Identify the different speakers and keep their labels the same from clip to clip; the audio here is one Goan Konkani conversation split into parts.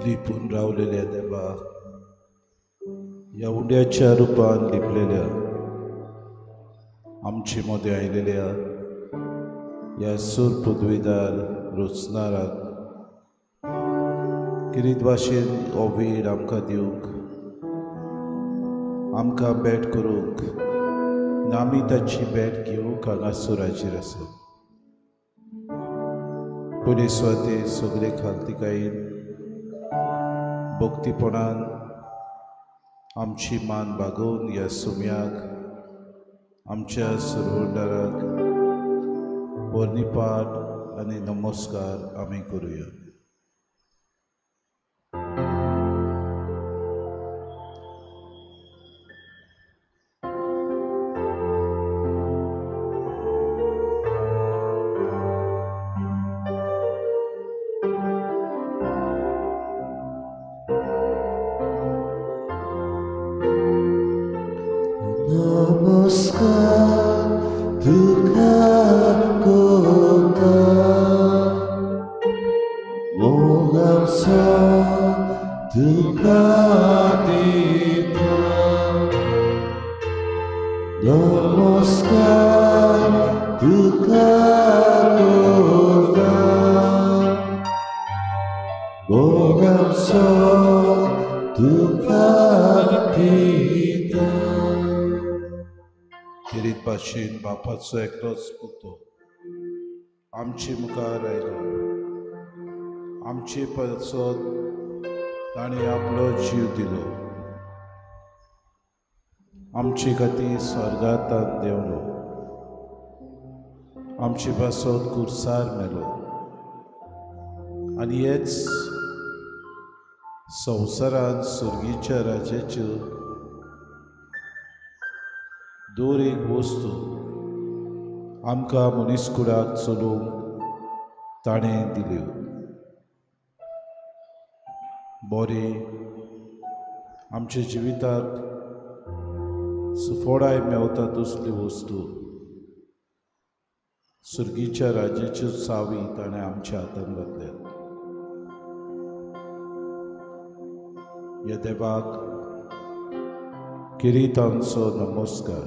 Speaker 1: लिपून रावलेल्या देवा, ह्या उंड्याच्या रुपान लिपलेल्या आमचे मदें आयलेल्या ह्या सूर पदवीदार रचणाराक किरीत भाशेन हो वेळ आमकां दिवंक, आमकां भेट करूंक आनी आमी ताची भेट घेवंक हांगासर हाजीर आसा. पयले सुवातेर सगळे खालतिकायेन भक्तीपणान आमची मान बागोवन ह्या सुम्याक आमच्या सुरवंडाराक वर्णिपाठ आनी नमस्कार आमी करुया.
Speaker 2: नमस्कार तुका कोता मोगाचो तुका दिता. नमस्कार तुका कोता मोगाचो तुका दिता.
Speaker 1: खेरीत भाशेन बापाचो एकलोच पुतो आमचे मुखार आयलो, आमचे पासत ताणें आपलो जीव दिलो, आमचे खातीर स्वर्गांत देंवलो. आमचे पासत कुर्सार मेलो आनी हेच संवसारांत सुर्गीच्या राज्याच्यो दर एक वस्तू आमकां मनीसकुडाक चलोवंक ताणें दिल्यो. बरें आमच्या जिविताक सुफोडाय मेवता तसली वस्तू सुर्गीच्या राज्याच्यो चावी ताणें आमच्या हातान घातल्यात. ह्या देवाक किरितांचो नमस्कार.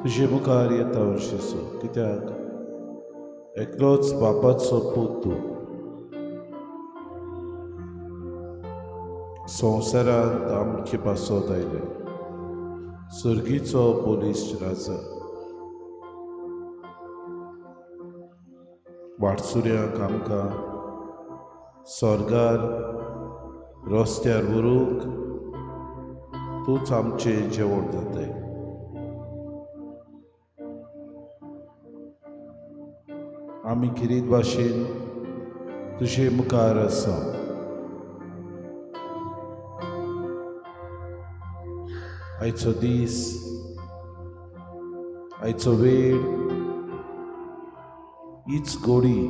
Speaker 1: तुजे मुखार येता जेजू, कित्याक एकलोच बापाचो पूत तूं संवसारांत आमचे पासत आयले, सुर्गीचो बलिश्ट राजा. वाटसुऱ्यांक आमकां स्वर्गार रस्त्यार व्हरूंक तूंच आमचें जेवण जाताय. आमी किरीत भाशेन तुजे मुखार आसा. आयचो दीस, आयचो वेळ, हीच गोडी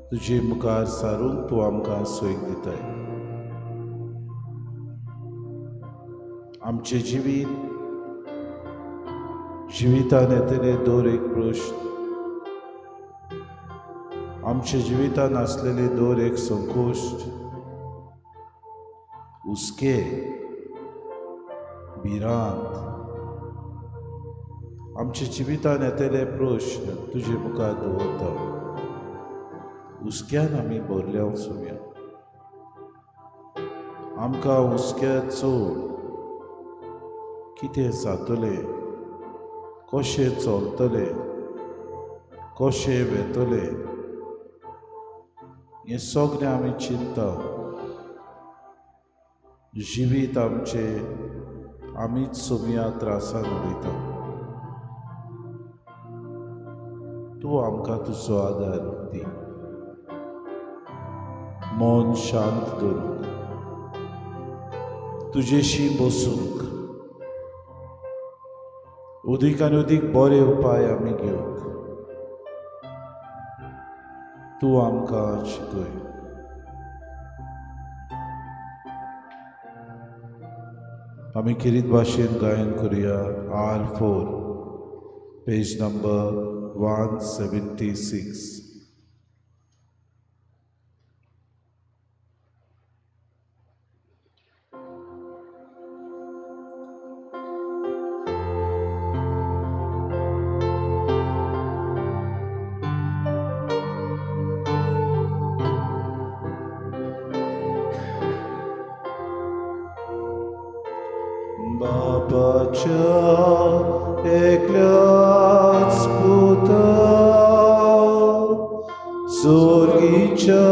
Speaker 1: तुजे मुखार सारूंक तूं आमकां सोय दिताय. आमचें जिवीत, जिवितान येतले दर एक प्रश्न, आमच्या जिवितान आसलेले दर एक संकोश्ट, हुस्के, भिरांत, आमच्या जिवितान येतले प्रश्न तुजे मुखार दवरता. हुस्क्यान आमी भरल्या वचुया. आमकां हुस्क्या चड कितें जातलें, कशें चलतलें, कशें वेतलें हें सगळें आमी चिंता. जिवीत आमचें आमीच सोमया त्रासान उडयता. तूं आमकां तुजो आदार दी, मन शांत दवरूंक, तुजेशी बसूंक, अदीक आनी अदीक बरे उपाय आमी घेवंक तूं आमकां शिकय. आमी किरीत भाशेन गायन करुया. R4, page number 176. बापाच्या एकल्याच पुता सुर्गीच्या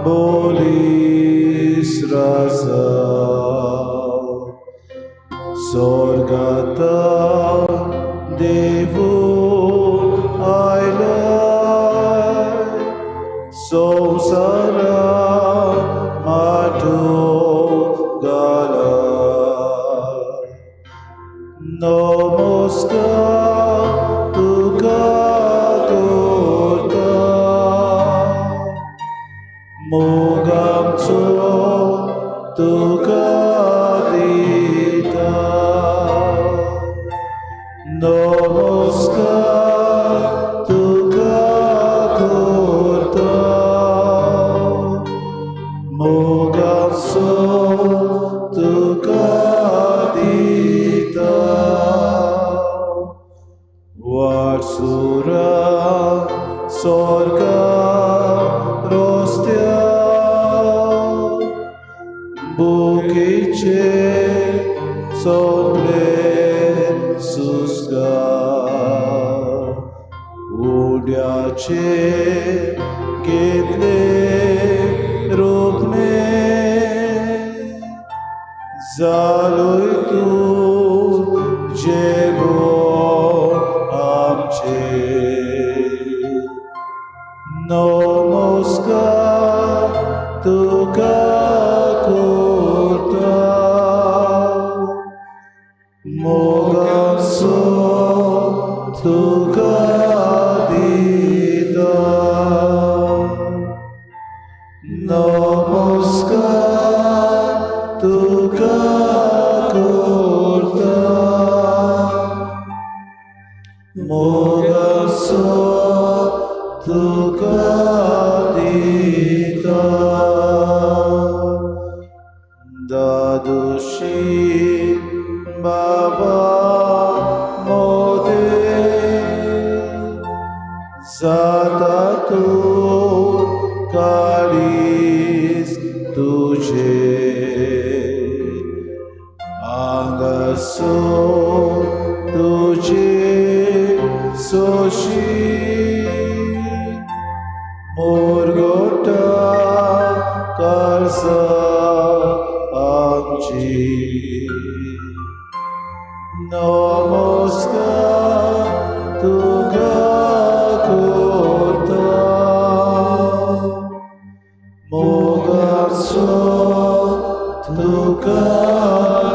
Speaker 1: बोलीस राजा, स्वर्गांत देवू आयलाय, संवसारा माटो घालाय. नमस्कार तुका करता, मोगाचो तुका दिता. नमस्कार तुका करता, मोगाचो तुका दिता. वाटसुरा स्वर्गा रस्त्या बुकीचे सोंपले सुस्कार, उड्याचे घेतले रोपणे, जालोय तूं मोगाचो तुका दिता. नमस्कार तुका करता, मोगाचो तुका दिता. दादोशी बाबा मोदे जाता तूं काळीज तुझे, आंगासो तुझे सोशी मोरगोटा काळसा आमची. नमस्कार तुका करता, मोगाचो तुका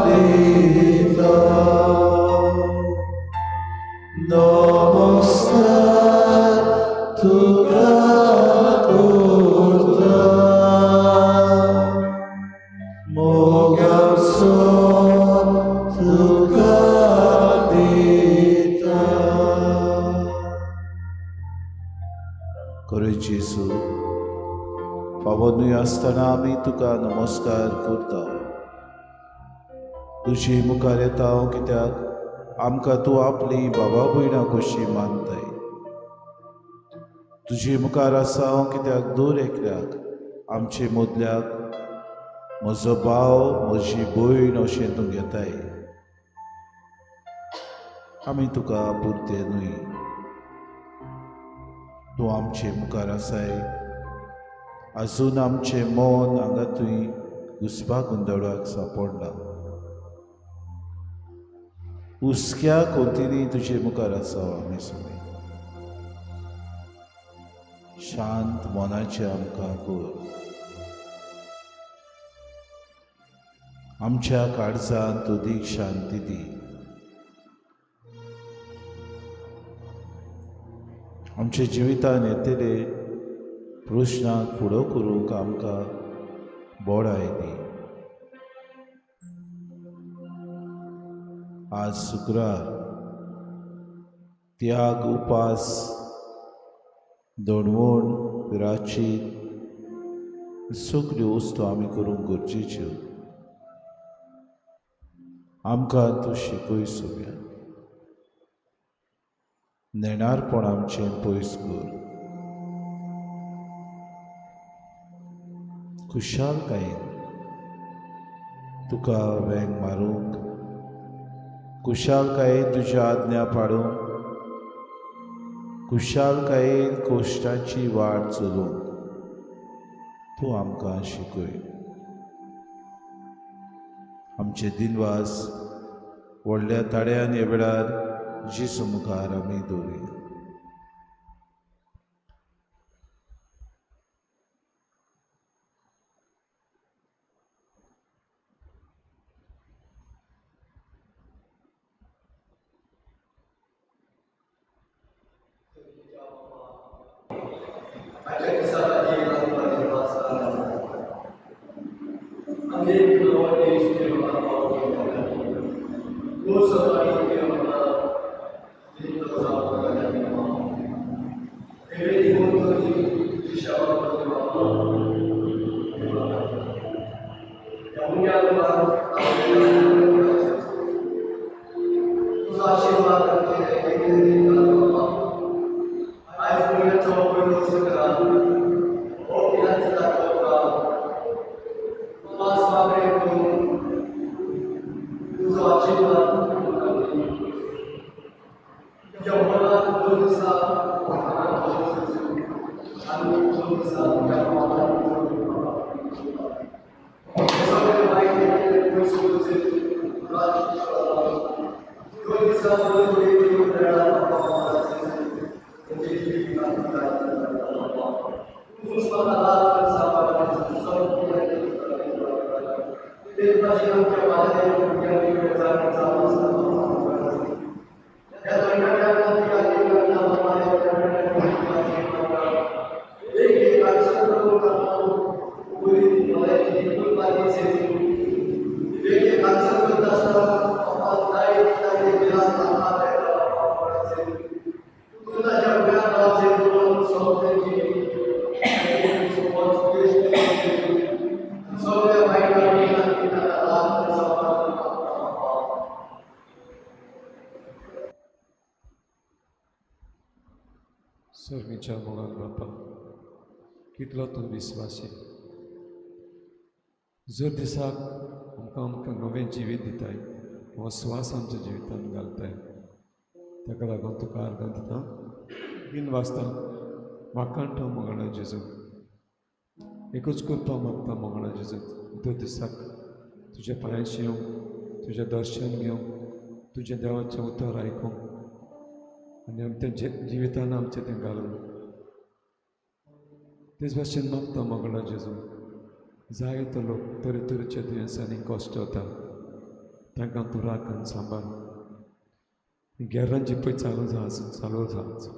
Speaker 1: दिता. नमस्कार तुका करता, मोगाचो तुका दिता. खरें जेजू, फावो न्हय आसतना आमी तुका नमस्कार करता. तुजे मुखार येता हांव कित्याक आमकां तूं आपली बाबा भयणां कशी मानताय. तुजे मुखार आसा हांव कित्याक दर एकल्याक आमचे मदल्याक म्हजो भाव म्हजी भयण अशें तूं घेताय. आमी तुका पुरते न्हय, तूं आमचे मुखार आसाय. आजून आमचें मन हांगा थंय घुसपा गोंदळाक सांपडना. हुस्क्या कोंतीनी तुजे मुखार आसा आमी सगळीं. शांत मनाचें आमकां कर. आमच्या काळजांत अदीक शांती दी. आमच्या जिवितान येतले प्रश्नाक फुडो करूंक आमकां बोडाय दी. आज शुक्रार, त्याग, उपास, दणवण, राची सगल्यो वस्तू आमी करूंक गरजेच्यो. आमकां तूं शिकय सगळ्या नेणारपण आमचें पयस कर. खुशालकायेन तुका वेंग मारूंक, खुशालकायेन तुज्या आज्ञा पाडूंक, खुशालकायेन कोश्टाची वाट चलूंक तूं आमकां शिकय. आमचे दिनवास व्हडल्या ताळ्यान ह्या वेळार जेजू मुखार आमी दवरुया.
Speaker 3: सर्गीच्या मोगान बापा, कितलो तूं विस्वासी. जर दिसाक आमकां आमकां नवें जिवीत दिताय, हो स्वास आमच्या जिवितान घालताय, ताका लागून तुका आर्गां दिता, दिन वाचता वाखाणटा मंगळा जेजू. एकूच कृपा मागता मंगळा जेजू, दर दिसाक तुज्या पांयाशी येवंक, तुजें दर्शन घेवंक, तुज्या देवाचें उतर आयकूंक आनी आमच्या जिवितान आमचें तें घालून. तेच भाशेन मागता मंगळा जेजू, जायतो लोक तरेतरेच्या दुयेंसांनी कश्ट वता, तांकां तूं राखण सांबाळ. गेरांची पळय चालू जावच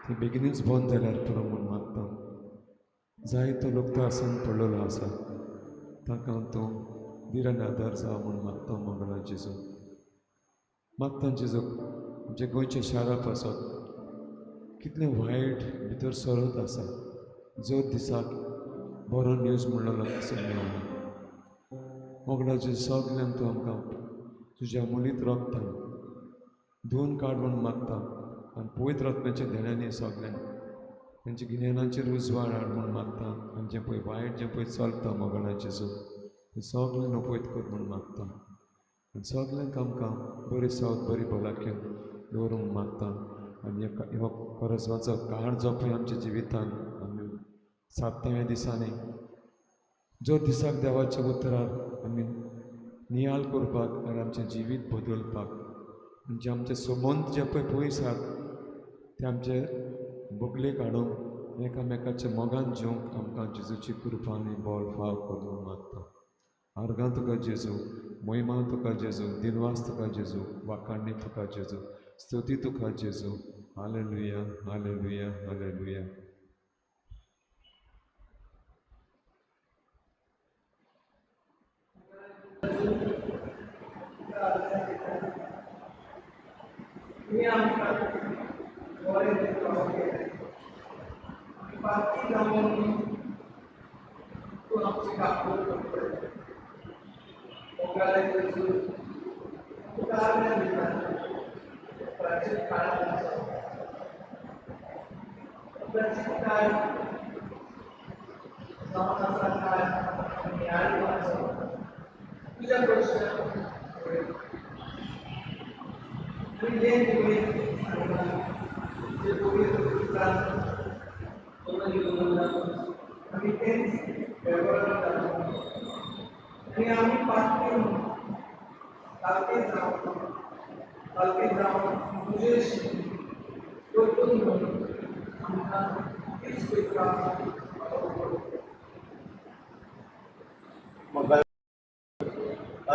Speaker 3: ती बेगिनूच बंद जाल्यार पुरो म्हूण मागता. जायतो लोक त्रासान पडलेलो आसा, तांकां तूं धीर आनी आदार जावं म्हूण मागता मंगळा जेजू. मागता जेजू, आमच्या गोंयच्या शारा पासत कितलें वायट भितर सरत आसा, जो दिसाक बरो न्यूज म्हणलेलो असो मेळना. मोगला जेजू, सगल्यांक तूं आमकां तुज्या मुलीत रोगतान धुवन काड म्हूण मागता आनी पवित्र आत्म्याच्या देण्यांनी सगल्यांक तेंच्या गिन्यानाचेर उजवाड हाड म्हूण मागता. आनी जें पळय वायट जें पळय चलता मोगला जेजू, तें सगळें नपयत कर म्हूण मागता. आनी सगल्यांक आमकां बरी सावत बरी भलायकी दवरूंक मागता. आनी हो कोरसवाचो काळ जो पळय आमच्या जिवितान आमी सातव्या दिसांनी जो दिसाक देवाच्या उतरार आमी नियाळ करपाक आनी आमचें जिवीत बदलपाक, म्हणजे आमचे संबंद जे पळय पयस आसात ते आमचे बगलेक हाडूंक, एकामेकाच्या मोगान जिवंक आमकां जेजूची कृपा आनी बळ फाव करूंक मागता. आर्गां तुका जेजू, महिमा तुका जेजू, दिनवास तुका जेजू, वाखाणणी तुका जेजू, स्तुती तुका जेजू. Hallelujah, hallelujah, hallelujah.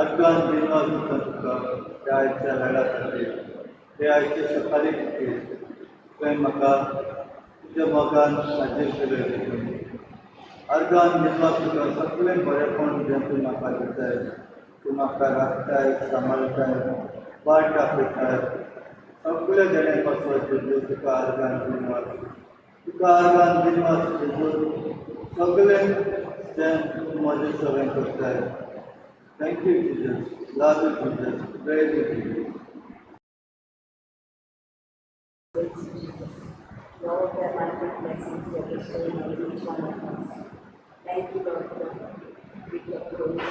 Speaker 4: अर्गान दिनवास दिता तुका त्या आयच्या वेळा खातीर, ते आयचे सकाळी खातीर. तुवें म्हाका तुज्या मोगान सादीर केलें. अर्गान दिनवास तुका सगळें बरेंपण जें तूं म्हाका दिताय, तूं म्हाका राखताय, सांबाळटाय, वाट दाखयताय, सगळे देणे पासत जेजू तुका अर्गान दिनवास. तुका अर्गान दिनवास जेजू, सगळें तें तूं म्हजें सगळें करताय. Thank you, Jesus. Love you, Jesus. Praise you, Jesus.
Speaker 5: Jesus. Lord, the abundant blessings you are bestowing on each one of us. Thank you, Lord, for with your grace.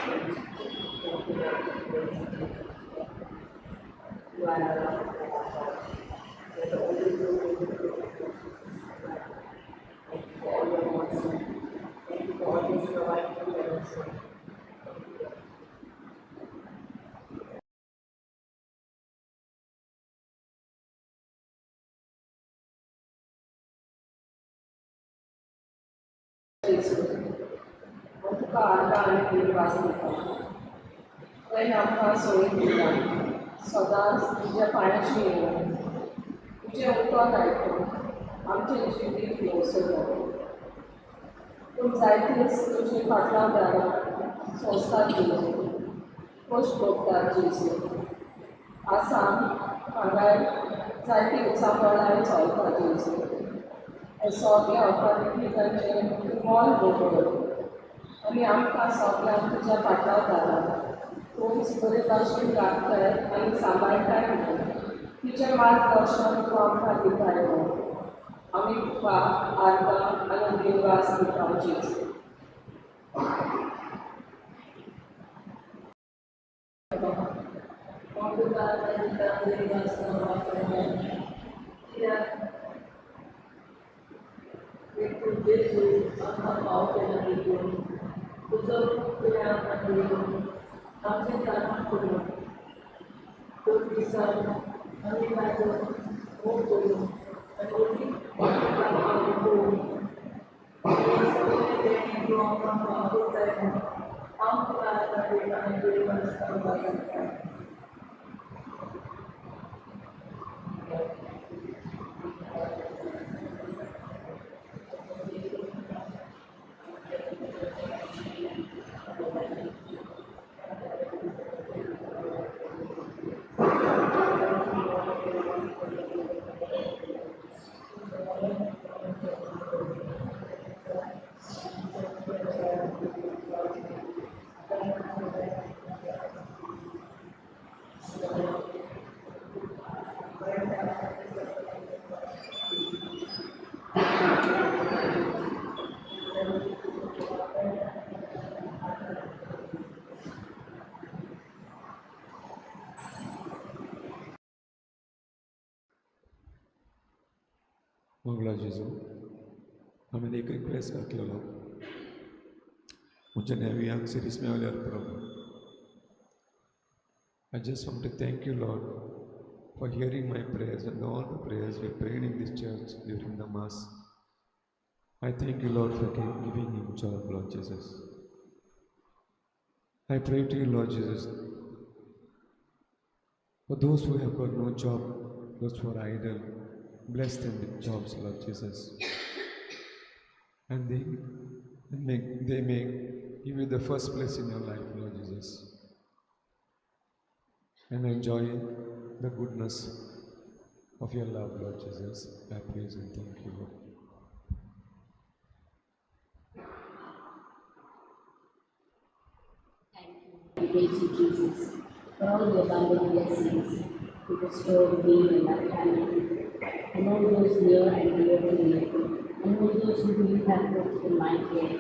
Speaker 5: Thank you, Lord, for grace. You are our Lord and our God. You are the only true living God. Thank you for all your mercy. Thank you for always providing for us.
Speaker 6: तुका आर्गां आनी दिनवास दिता. तुवें आमकां सोयी दिल्या, सदांच तुज्या पांयाशी येवन तुजें उतर आयकून आमचें जिवीत येवसलो. पूण जायतीच तुजी फाटल्या दारां संस्था जेजू, खोश भोगतात जेजू. आसाम हांगाय जायतीं उचांबळाय चलता जेजू. हें सगळें ऑथॉरिटीजांचें तूं मोल भोगोय आनी आमकां सगळ्यांक तुज्या फाटल्या दारां तूंच बरे भाशेन राखताय आनी सांबाळटाय म्हणून तुजें मार्गदर्शन तूं आमकां दिताय म्हणून. आमी तुका आर्गां आनी दिनवास दिता जेजू.
Speaker 7: हांव तुका आर्गां दिता दिनवास दिता कित्याक एकूण जेजू आमकां फाव केला देखून तुजो तुवें आमकां दिवन आमचें त्राण करून दोन दिसान आमी ताजो मोग करून आनी ओटी करून सगळें तें तूं आमकां फाव करताय म्हूण हांव तुका आर्गां दिता आनी दिनवास दिता.
Speaker 3: मंगळा जेजू, आमी एक रिक्वेस्ट घातलेलो म्हज्या नेव्यांक सिरीज मेवल्यार पुरो. I just want to thank you, Lord, for hearing my prayers and all the prayers we prayed in this church during the Mass. I thank you, Lord, for giving him job, Lord Jesus. I pray to you, Lord Jesus, for those who have got no job, those who are idle, bless them with jobs, Lord Jesus. And they may give you the first place in your life, Lord Jesus, and enjoy the goodness of your love, Lord Jesus. I praise and thank you, Lord.
Speaker 5: Thank you. I praise you, Jesus, for all the abundant blessings you bestow on me and my family, and all those near and dear to me, and all those who you have put in my care.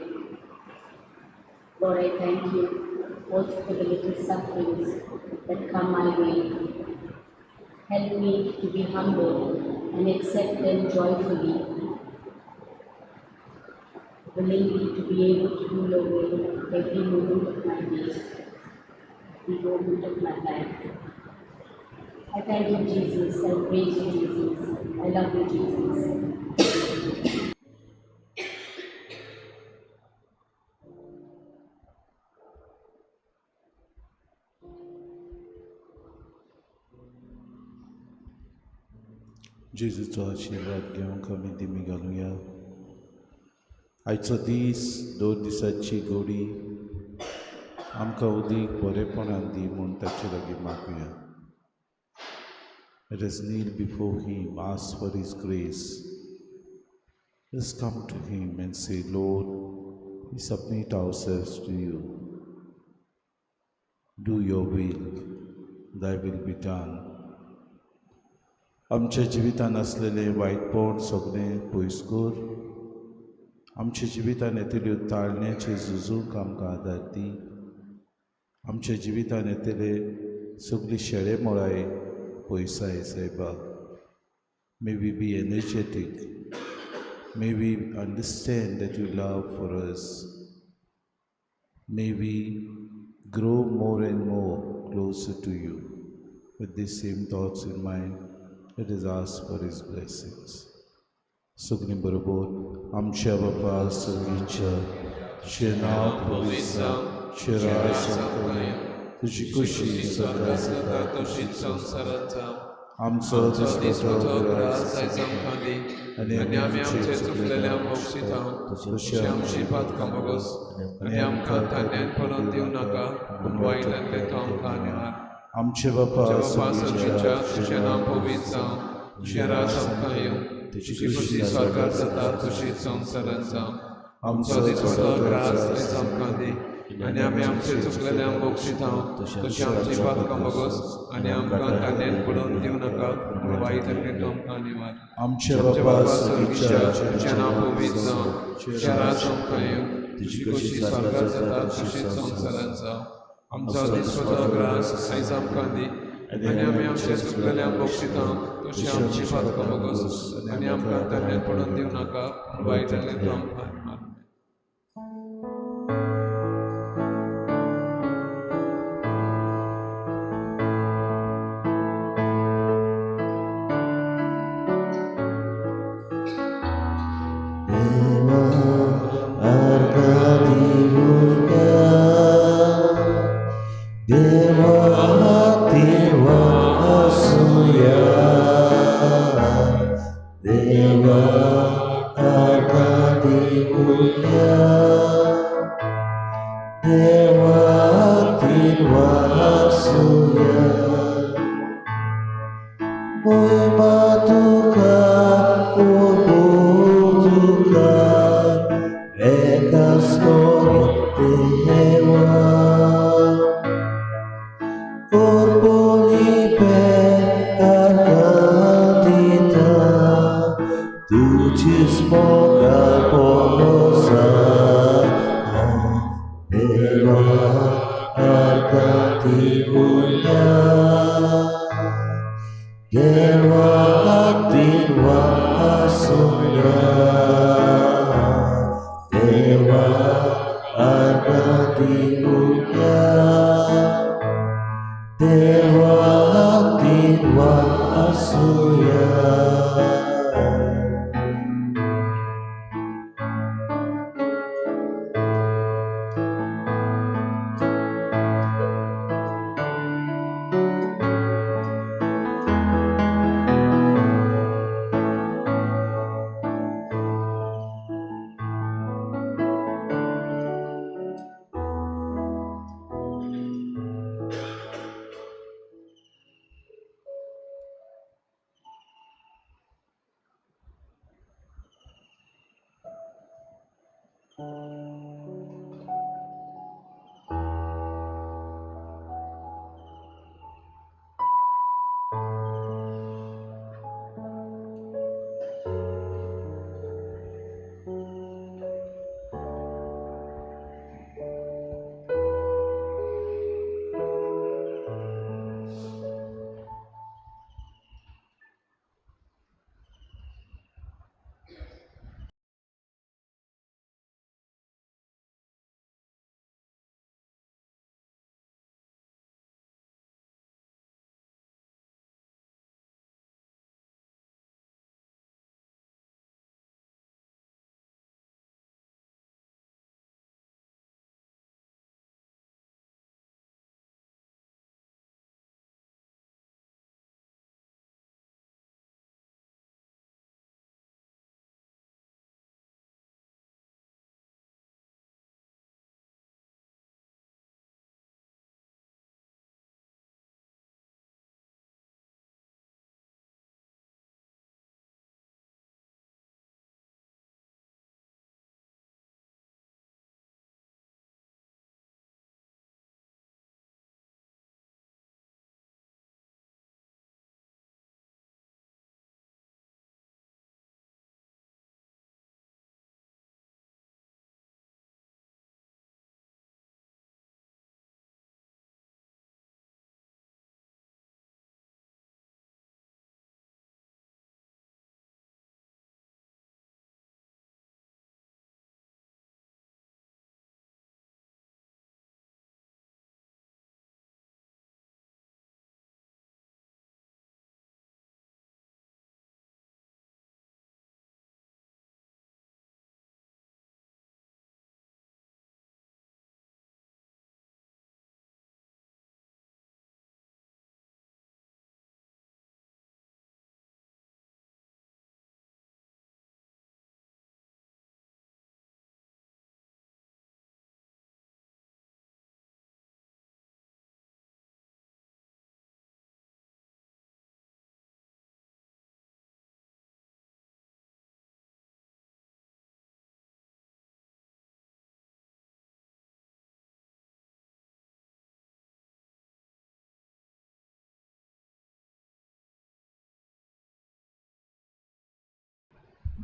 Speaker 5: Lord, I thank you also for the little sufferings that come my way. Help me to be humble and accept them joyfully, willingly to be able to do your will every moment of my day, every moment of my life. I thank you, Jesus. I praise you, Jesus. I love you, Jesus.
Speaker 1: जेजूचो आशिर्वाद घेवंक आमी दिमी घालुया. आयचो दीस दोन दिसाची गोडी आमकां उदीक बरेपणान दी म्हूण ताचे लागीं मागुया. Let us kneel before Him, ask for His grace. Let's come to Him and say, Lord, we submit ourselves to you. Do your will, thy will be done. आमच्या जिवितान आसलेलें वायटपण सगळें पयस कर. आमच्या जिवितान येतल्यो ताळण्याचे झुजूंक आमकां आदार दी. आमच्या जिवितान येतले सगळी शेळे मोळाय पयसाय सायबा. May we be energetic. May we understand that you love for us. May we grow more and more closer to you. With these same thoughts in mind, let us ask for His blessings. सगळीं बरोबर आमच्या बापा सगळीच्या तुजें नांव पवित्र जावं, तुजें राज आमकां, तुजी खुशी स्वर्गात जाता
Speaker 8: तशीच संवसारात जावं.
Speaker 1: आमचो
Speaker 8: दिसपटो
Speaker 1: दिसपटो
Speaker 8: ग्रास आयज आमकां दी
Speaker 1: आनी
Speaker 8: आनी आमी आमचे चुकलेल्या बक्षिता तशी आमची पातकां भोगोस आनी आमकां तान्यान पडोवन दिवं नाका, पूण वायटांतलें तूं आमकां निवार.
Speaker 1: आमचे बापा
Speaker 8: बापा सगळीच्या तुजें नांव पवित्र जावं, तुजें राज आमकां येवं, तुजी खुशी स्वर्गात जाता तशीच संवसारात जावं.
Speaker 1: आमचो
Speaker 8: दिसपटो ग्रास आयज आमकां दी आनी आमी आमचे चुकलेल्यांक बक्षिता तशी आमची पातकां भोगोस आनी आमकां तान्यान पडोवन दिवं नाका पूण वायटांतलें तूं आमकां निवार.
Speaker 1: आमचे
Speaker 8: आमच्या
Speaker 1: बापा
Speaker 8: बाबा
Speaker 1: स्वर्गीच्या
Speaker 8: स्वर्गीच्या, तुजें नांव पवित्र जावं, तुजें राज आमकां येवं, तुजी खोशी स्वर्गात जाता तशीच संवसारांत जावं. आमचो दिसपटो ग्रास आयज आमकां दी आनी आमी आमच्या चुकलेल्यांक बक्षिता तशी आमची पातकां भोगोस आनी आमकां तान्यान पडोवन दिवं नाका पूण वायटांतलें तूं आमकां निवार.
Speaker 2: देवा अर्घा दिवया, देवा देवा आसुया, देवा अर्घा दिवया, देवा देवा आसुया. मोहिमा तुका उर्बू तुका एकाच देवा, उर्बुली पे अर्घा दिता तुजीच मोगा पोलोसा. देवा अर्घा दिवया, देवा देवा आसुया, देवा अर्घा दिवया, देवा देवा आसुया.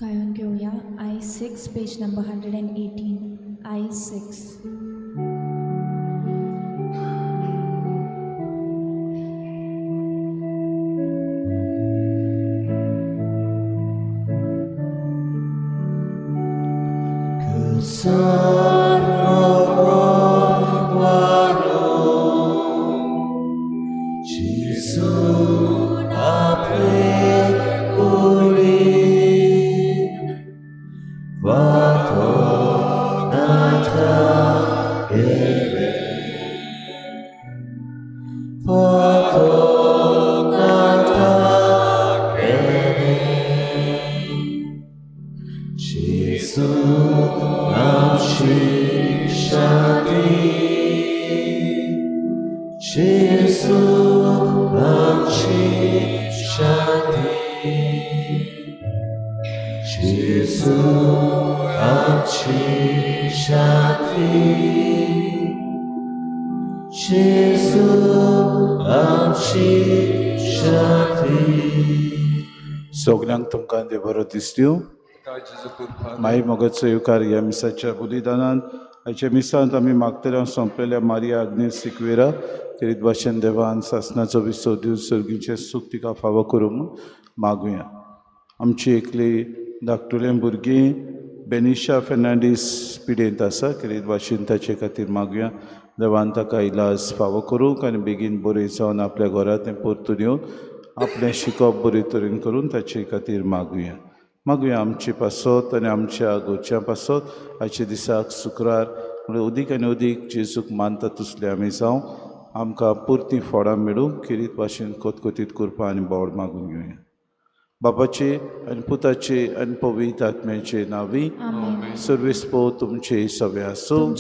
Speaker 9: गायन घेवया I 6 page number 118 I 6.
Speaker 1: सगल्यांक तुमकां देव बरो दिसल्यो. माई मोगाचो येवकार ह्या मिसाच्या बलिदानान. आयच्या मिसांत आमी मागतल्या सोंपलेल्या मारिया आग्नेस सिक्वेरा खेरीत भाशेन देवान सासनाचो विसव दिवन सर्गीचें सूख तिका फावो करूं म्हूण मागुया. आमची एकली धाकटुलें भुरगीं बेनिशा फेर्नांडीस पिडेंत आसा, खेरीत भाशेन ताचे खातीर मागुया. देवान ताका इलाज फावो करूंक आनी बेगीन बरें जावन आपल्या घरा तें परतून येवन आपलें शिकप बरे तरेन करून ताचे खातीर मागुया. मागुया आमचे पासत आनी आमच्या घरच्यां पासत आयच्या दिसाक शुक्रार म्हणल्यार अदीक आनी अदीक जेजूक मानता तसले आमी जावं. आमकां पुरतीं फळां मेळूंक खेरीत भाशेन खतखतीत करपा आनी बोड मागून घेवया. बापाचे आनी पुताचे आनी पवित्र आत्म्याचे नांवी. सर्वेस पो तुमचे सगळे आसूं.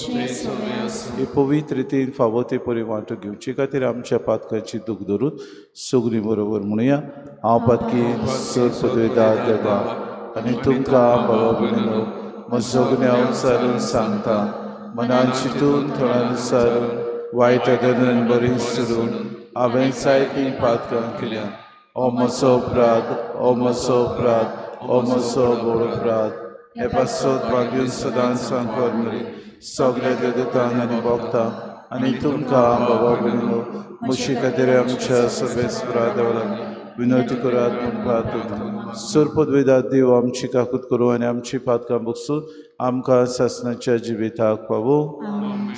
Speaker 1: हे पवित्र रितीन फावो ते परी वांटो घेवचे खातीर आमच्या पातकांची दूख धरून सगळीं बरोबर म्हणुया. हांव पातकी सर पदवेदार देवा आनी तुमकां बाबा भयणीनो म्हजो गुन्यांव सारून सांगता. मनान चिंतून थोड्यान सारून वायट अदन बरी सोडून हांवें जायतीं पातकां केल्या. ओ म्हजो अपराध, ओ म्हजो अपराध, ओ म्हजो व्हड अपराध. हे पासत भाग्यून सदांच सांगपाक मरे सगल्या देवतांक आनी भक्तांक आनी तुमकां बाबा भयणीनो म्हजे खातीर आमच्या सर्वेस्परा देवा विनंती करात म्हूण प्रार्थना. सरपदवेदा देव आमची काकूत करूं आनी आमची पातकां बगसून आमकां सासणाच्या जिविताक पावो.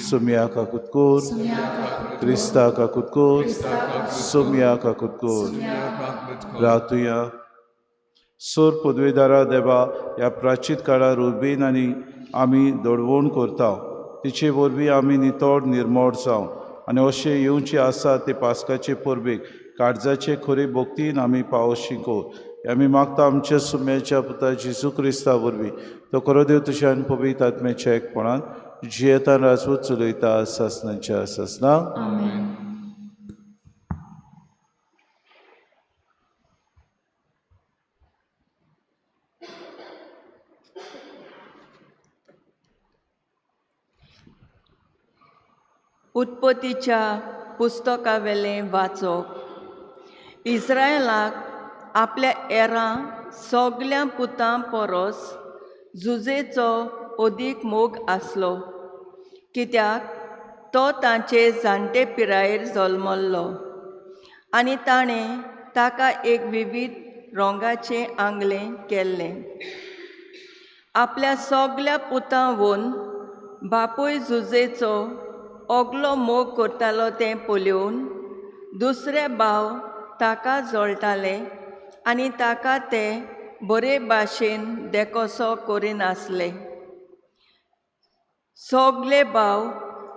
Speaker 1: सोमया काकूत कोर, क्रिस्ता काकूत कोर, सोमया काकूत कोर. रातुया. सोर पदवेदारा देवा ह्या प्राचीन काळार रुबीन आनी आमी दडवण करता तिचे वरवीं आमी नितळ निर्मळ जावं आनी अशें येवचें आसा ते पास्काचे परबेक काळजाचे खरे भक्तीन आमी पावस शिकोव. आमी मागता आमच्या सुम्याच्या पुता जेजू क्रिस्ता वरवीं तो खरो देव तुज्या आनी पवित्र आत्म्याच्या एकपणान जियेतान राजवत चलयता सासनाच्या सासना.
Speaker 10: उत्पत्तीच्या पुस्तकावेलें वाचप. इस्रायलाक आपल्या एरां सगल्या पुतां परस जुजेचो अदीक मोग आसलो, कित्याक तो तांचे जाणटे पिरायेर जल्मल्लो आनी ताणें ताका एक विवीध रंगाचें आंगलें केल्लें. आपल्या सगल्या पुतां वोन बापूय जुजेचो ओगलो मोग करतालो तें पळोवन दुसरे भाव ताका जळटाले आनी ताका ते बरे भाशेन देखोसो करिनासले. सगले भाव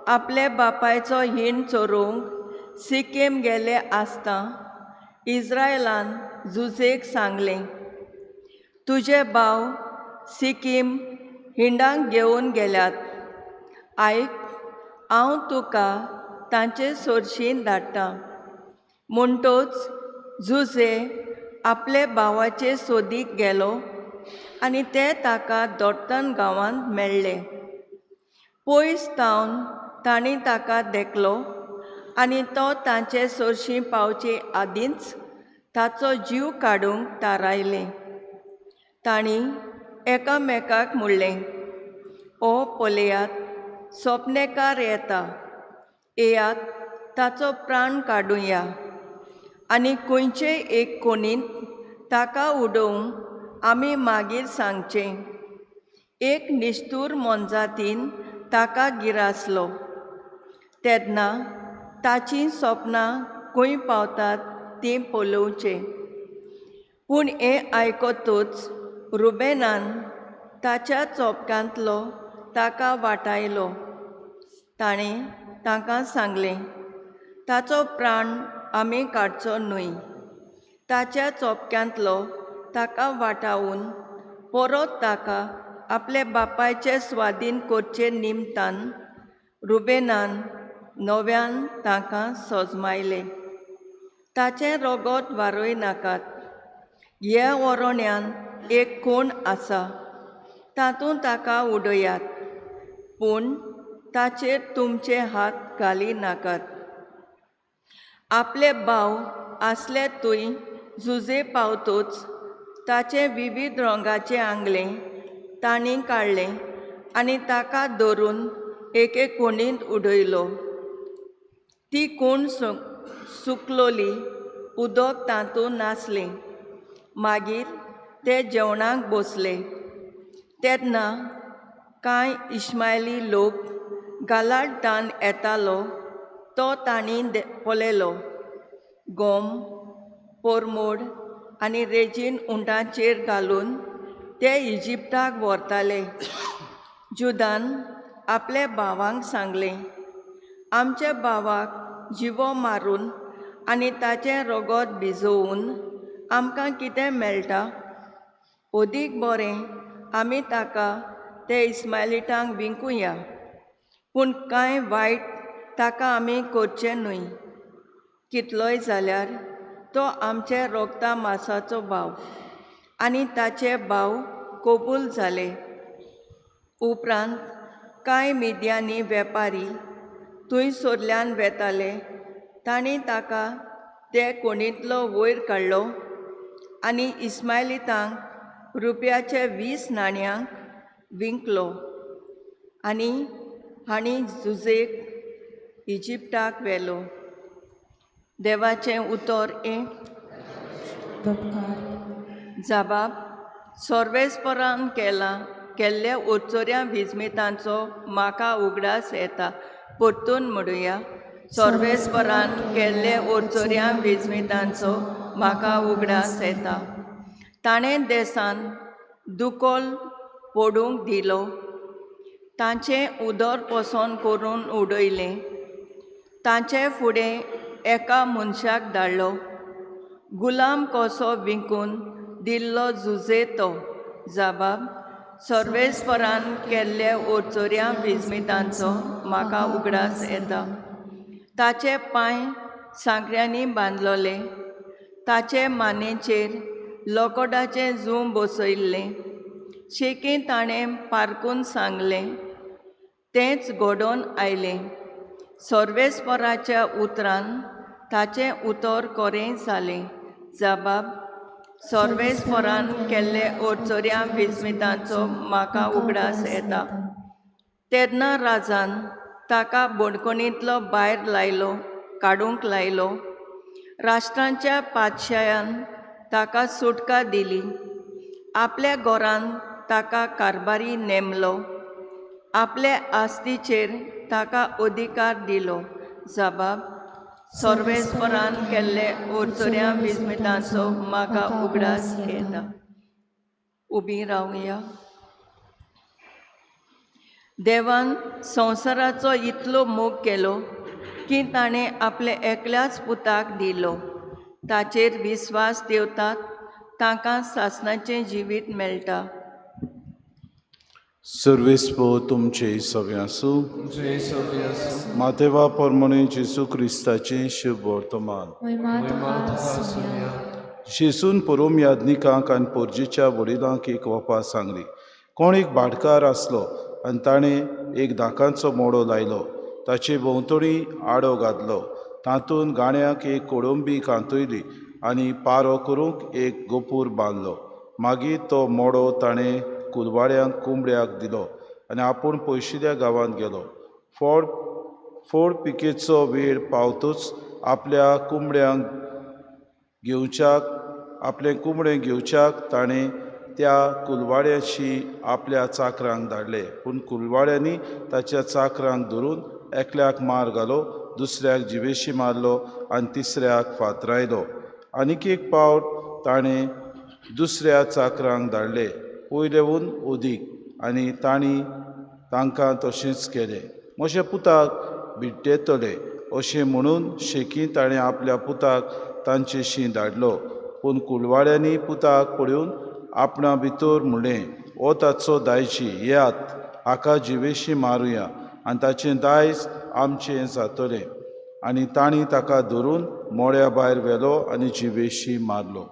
Speaker 10: आपले बापायचो हीण चोरूंक सिक्कीम गेले आसता इस्रायलान जुजेक सांगलें, तुजे भाव सिक्कीम हिंडांक घेवन गेल्यात, आयक हांव तुका तांचे सोरशीन धाडटा. म्हणटोच जुजे आपले भावाचे सोदीक गेलो आनी ते ताका दोट्टन गांवांत मेळ्ळे. पयस तावन तांणी ताका देखलो आनी तो तांचे सोरशी पावचे आदींच ताचो जीव काडूंक थारायलें. तांणी एकामेकाक म्हणलें, ओ पळयात, सोपनेकार येता, येयात ताचो प्राण काडुया आनी खंयचेय एक कोणींत ताका उडोवंक आमी मागीर सांगचें, एक निश्ठूर मोनजातीन ताका गिरासलो. तेन्ना ताचीं सपनां खंय पावतात तीं पळोवचें. पूण हें आयकतूच रुबेनान ताच्या चोपक्यांतलो ताका वाटायलो. ताणें तांकां सांगलें, ताचो प्राण आमी काडचो न्हय. ताच्या चोपक्यांतलो ताका वाटावन परत ताका आपले बापायचे स्वादीन करचे निमतान रुबेनान नव्यान तांकां सजमायलें. ताचें रगत वारय नाकात. ह्या वरोण्यान एक कोण आसा, तातूंत ताका उडयात, पूण ताचेर तुमचे हात घाली नाकात. आपले भाव आसले थंय जुजे पावतूच ताचें विविध रंगाचें आंगलें तांणी काडलें आनी ताका धरून एके कोणींत उडयलो. ती कोण सुकलोली, उदक तातूंत नासलें. मागीर ते जेवणाक बसले. तेन्ना कांय इश्मायली लोक गालाटान येतालो तो तांणी पळयलो. गोम, पोरमोड आनी रेजीन उंटाचेर घालून ते इजिप्ताक व्हरताले. जुदान आपल्या भावांक सांगलें, आमच्या भावाक जिवो मारून आनी ताचें रगत भिजोवन आमकां कितें मेळटा? अदीक बरें आमी ताका ते इस्मायलिटांक विंकुया, पूण कांय वायट ताका आमी करचें न्हय. कितलोय जाल्यार तो आमचे रोगता मासाचो भाव. आनी ताचे भाव कबूल जाले. उपरांत कांय मिद्यानी वेपारी थंयसरल्यान वेताले. तांणी ताका ते कोणींतलो वयर काडलो आनी इस्मायलितांक रुपयाचे 20 नाण्यांक विंकलो आनी हांणी जुजेक इजिप्ताक व्हेलो. देवाचें उतर हें. जबाब सर्वेस्परान केल्ल्या ओचोऱ्या विजमितांचो म्हाका उगडास येता. परतून म्हणुया, सर्वेस्परान केल्ले ओचोऱ्या विजमितांचो म्हाका उगडास येता. ताणें देसान दुकोल पडूंक दिलो, तांचें उदर पसंद करून उडयलें. तांचे फुडें एका मनशाक धाडलो, गुलाम कसो विकून दिल्लो जुजे तो. जबाब सर्वेस्परान केल्ल्या ओचोऱ्या विजमितांचो म्हाका उगडास येता. ताचे पांय सांकऱ्यांनी बांदलोले, ताचे मानेचेर लोकोडाचें जूं बसयल्लें. शेकी ताणें पारकून सांगलें, तेंच घडोवन आयलें. सर्वेस्पराच्या उतरान ताचें उतर कोरें जालें. जबाब सर्वेस्परान केल्ले ओचोऱ्या विजमितांचो म्हाका उगडास येता. तेन्ना राजान ताका बणकणींतलो भायर लायलो, काडूंक लायलो. राष्ट्रांच्या पातशायान ताका सुटका दिली. आपल्या घरान ताका कारभारी नेमलो, आपले आस्तीचेर ताका अधिकार दिलो. जबाब सर्वेस्परान केल्ले ओचोऱ्या विजमितांचो म्हाका उगडास येता. उबी रावया. देवान संवसाराचो इतलो मोग केलो की ताणें आपल्या एकल्याच पुताक दिलो. ताचेर विस्वास दवरतात तांकां सासणाचें जिवीत मेळटा.
Speaker 1: सर्वेस्पो तुमचे सगळे आसूं. मातेवा परमणे जेजू क्रिस्ताचें शुभ वर्तमान. जेजून परोम याज्ञिकांक आनी पोरजेच्या वडिलांक एक वपा सांगली. कोण एक भाटकार आसलो आनी ताणें एक दाकांचो मोडो लायलो, ताचे भोंवतणी आडो घातलो, तातूंत गाण्याक एक कोडंबी कांतयली आनी पारो करूंक एक गोपूर बांदलो. मागीर तो मोडो ताणें कुलवाड्यांक कोंबड्याक दिलो आनी आपूण पयशिल्ल्या गांवांत गेलो. फोड पिकेचो वेळ पावतूच आपल्या कोंबड्यांक घेवच्याक आपलें कोंबडें घेवच्याक ताणें त्या कुलवाड्याशी आपल्या चाकरांक धाडले. पूण कुलवाड्यांनी ताच्या चाकरांक धरून एकल्याक मार घालो, दुसऱ्याक जिवेशी मारलो आनी तिसऱ्याक फातरायलो. आनीक एक पावट ताणें दुसऱ्या चाकरांक धाडले, पयलेवन उदीक, आनी तांणी तांकां तशेंच केलें. म्हज्या पुताक बिट्टेतले अशें म्हणून शेकी ताणें आपल्या पुताक तांचेशी धाडलो. पूण कुलवाड्यांनी पुताक पळोवन आपणा भितर म्हणलें, हो ताचो दायजी, येयात हाका जिवेशी मारुया आनी ताचें दायज आमचें जातलें. आनी तांणी ताका धरून मोड्या भायर व्हेलो आनी जिवेशी मारलो.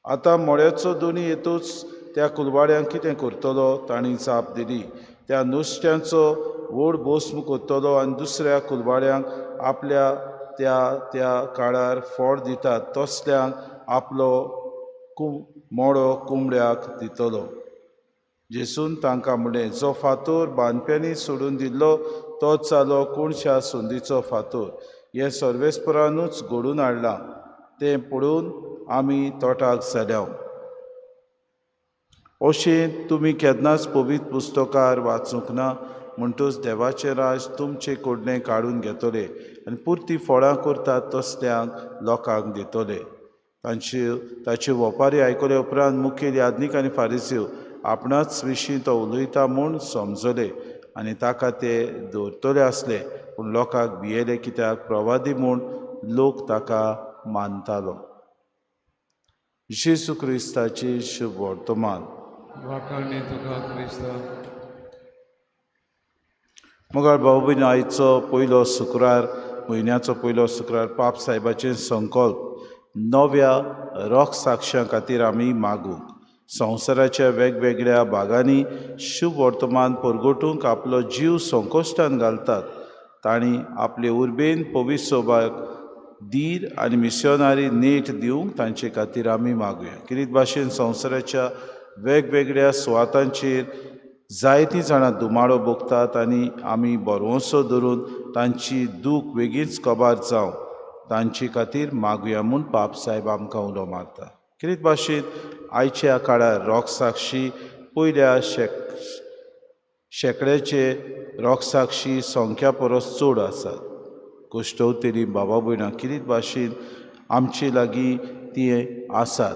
Speaker 1: आतां मोड्याचो दोनी येतूच त्या कुलवाड्यांक कितें करतलो? तांणी जाप दिली, त्या नुस्त्यांचो व्हड भोस्म करतलो आनी दुसऱ्या कुलवाड्यांक आपल्या त्या त्या काळार फोड दितात तसल्यांक आपलो मोडो कोंबड्याक दितलो. जेसून तांकां म्हणलें, जो फातोर बांदप्यांनी सोडून दिल्लो तोच जालो कोणशा संदीचो फातोर. हें सर्वेस्परानूच घडून हाडलां, तें पळोवन आमी तोटाक जाल्या. अशें तुमी केन्नाच पवित्र पुस्तकार वाचूंक ना? म्हणटूच देवाचें राज तुमचे कडलें काडून घेतले आनी पुरती फळां करतात तसल्यांक लोकांक दितले. ताच्यो वपारी आयकले उपरांत मुखेल याज्ञीक आनी फारिसीव आपणाच विशीं तो उलयता म्हूण समजले आनी ताका ते दवरतले आसले, पूण लोकांक भियेले, कित्याक प्रवादी म्हूण लोक ताका मानतालो. जेजू क्रिस्ताची शुभ वर्तमान.
Speaker 8: वाखाणणी तुका क्रिस्ता.
Speaker 1: मगर भाऊ भयण, आयचो पयलो शुक्रार, म्हयन्याचो पयलो शुक्रार, पाप साहेबाचें संकल्प नव्या रोख साक्षां खातीर आमी मागूंक. संवसाराच्या वेगवेगळ्या भागांनी शुभ वर्तमान परगटूंक आपलो जीव संकश्टान घालतात. तांणी आपले उर्बेन पवित्र सोबाक धीर आनी मिशनारी नेट दिवंक तांचे खातीर आमी मागुया. किरीत भाशेन संवसाराच्या वेगवेगळ्या सुवातांचेर जायतीं जाणां दुमाडो भोगतात आनी आमी बरवंसो धरून तांची दूख बेगीच कबार जावं तांचे खातीर मागुया म्हूण पाप साहेब आमकां उलो मारता. किरीत भाशेन आयच्या काळार रोखसाक्षी पयल्या शेंकड्याचे रोखसाक्षी संख्या परस चड आसात. कश्टवतेली बाबा भयणां किरीत भाशेन आमचे लागीं ती आसात.